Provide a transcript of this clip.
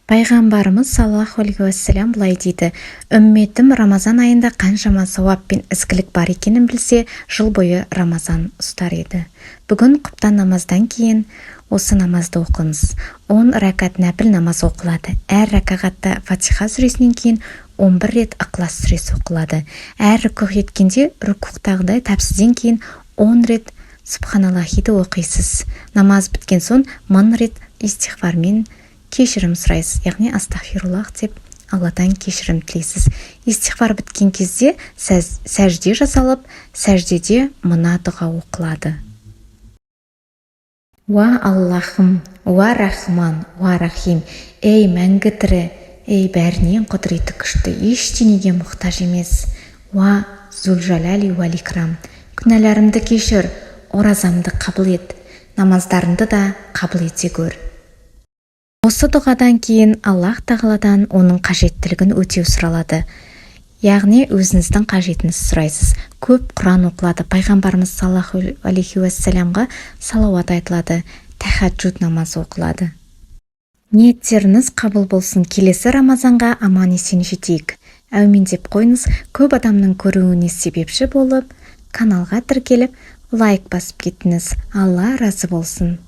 Пайғамбарымыз саллаллаху алейхи уассалам былай дейді: «Үмметім Рамазан айында қаншама сауап пен ізгілік бар екенін білсе, жыл бойы Рамазан ұстар еді». Бүгін құптан намаздан кейін осы намазды оқыңыз. 10 рәкат нәпіл намаз оқылады. Әр рәкағатта Фатиха сүресінен кейін 11 рет Ықылас сүресі оқылады. Әр рүкуғ еткенде рүкуғтағыдай тәпсіден кейін 10 рет Субханаллахиді оқисыз. Намаз біткен соң 1000 рет истиғфармен кешірім сұрайсыз, яғни астағфируллах деп Алладан кешірім тілейсіз. Истиғфар біткен кезде сәжде жасалып, сәждеде мына дұға оқылады: «Уа Аллахым, уа Рахман, уа Рахим, ей мәңгі тірі, ей бәрінен құдіреті күшті, ештеңеге мұқтаж емес, уа зулжалали уәл икрам, күнәларымды кешір, оразамды қабыл ет, намаздарымды да қабыл ете көр». Осы дұғадан кейін Аллах тағаладан оның қажеттілігін өтеу сұралады, яғни өзіңіздің қажетіңізді сұрайсыз. Көп Құран оқылады, пайғамбарымыз саллаллаху алейхи уассаламға салауат айтылады, тахаджуд намазы оқылады. Ниеттеріңіз қабыл болсын! Келесі Рамазанға аман есен жетейік! Әумин деп қойыңыз. Көп адамның көруіне себепші болып, каналға тіркеліп, лайк басып кеттіңіз. Алла разы болсын!